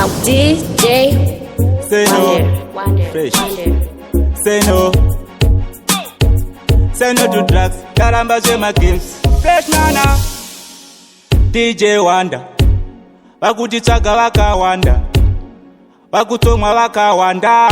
Now DJ Say no. Wonder, Wonder, Fresh. Wonder. Say no. Say no to drugs. Karamba zvema games. Fresh nana. DJ Wonder. Vakutitsvaga vakawanda. Vakutsomwa vakawanda.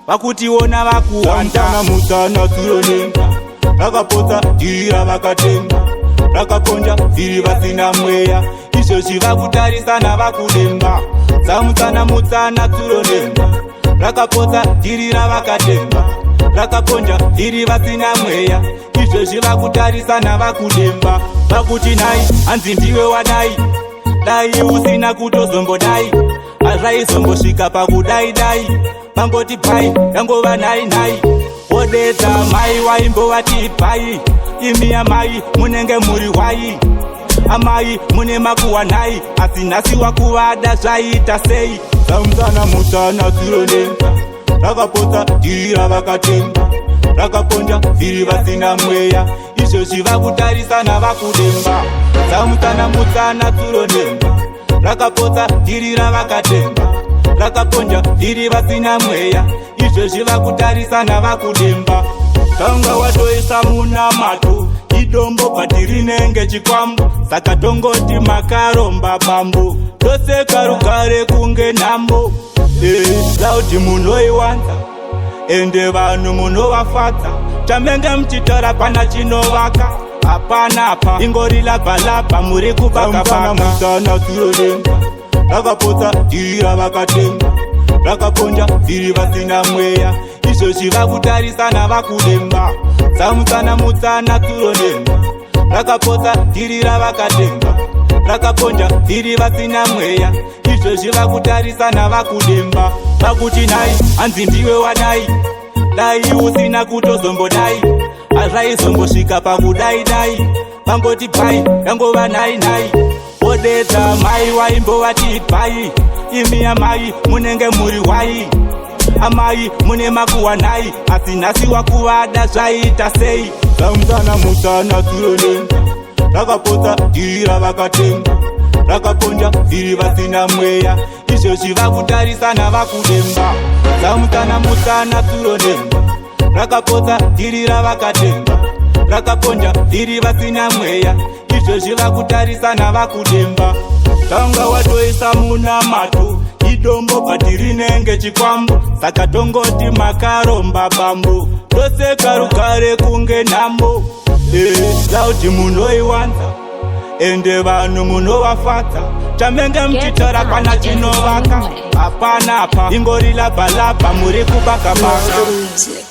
Vakutiona vakuwanda. Mutana turonemba. Vakapotsa dhira vakatemba. Vakakonja vhiri vasina mweya. Izvozvi vakutarisana vakudemba. Zamutsana mutsana turonemba. Rakapotsa dhiri ravakatemba. Rakakonja vhiri vasina mweya. Izvozvi vakutarisana vakudemba. Vakuti nai hanzi ndiwe wadai. Dai usina kutozombodai, hazvaizombosvika pakudai dai. Pangoti pai yangova nai nai. Wodedza mai waimbovati pai. Imi amai munenge muri hwai. Amai mune makuwa nhai, asi nhasi wakuvada zvaita sei? Zamutsana mutsana tsironemba. Rakapotsa dhiri vakatemba. Rakaponja vhiri vasina mweya. Izvozvi vakutarisana vakudemba. Zamutsana mutsana tsironemba. Rakapotsa dhiri ravakatemba. Rakaponja vhiri vasina mweya. Izvozvi vakutarisana vakudemba. Tanga watoisa munamato. Idombo bhati rinenge chikwambo. Saka tongoti makaromba bambo. Toseka rugare kunge nhambo. Loud munoiwanza. Ende vanhu munovafadza. Chamenge muchitora pana chinovaka. Hapana apa ingori labva labva muri kubaka-baka. Mutana tsironemba. Rakapotsa dhiri vakatemba. Rakaponja vhiri vasina mweya. Izvozvi vakutarisana vakudemba. Zamutsana mutsana tsironemba. Rakapotsa dhiri ravakatemba. Rakaponja vhiri vasina mweya. Izvozvi vakutarisana vakudemba. Vakuti nai hanzi ndiwe wadai. Dai usina kutozombodai, hazvaizombosvika pakudai dai. Pangoti pai yangova nai nai. Wodedza mai waimbovati pai. Imi amai munenge muri hwai. Amai mune makuwa nhai, asi nhasi wakuvada zvaita sei? Zamutsana mutsana tsironemba. Rakapotsa dhiri ravakatemba. Rakaponja vhiri vasina mweya. Izvozvi vakutarisana vakudemba. Zamutsana mutsana tsironemba. Rakapotsa dhiri ravakatemba. Rakaponja vhiri vasina mweya. Izvozvi vakutarisana vakudemba. Tanga watoisa munamato. Idombo bhati rinenge chikwambo. Saka tongoti makaromba bambo. Toseka rugare kunge nhambo. Loud munoiwanza. Ende vanhu munovafadza. Chamenge muchitora pana chinovaka. Hapana apa ingori labva labva muri kubaka-baka. Music.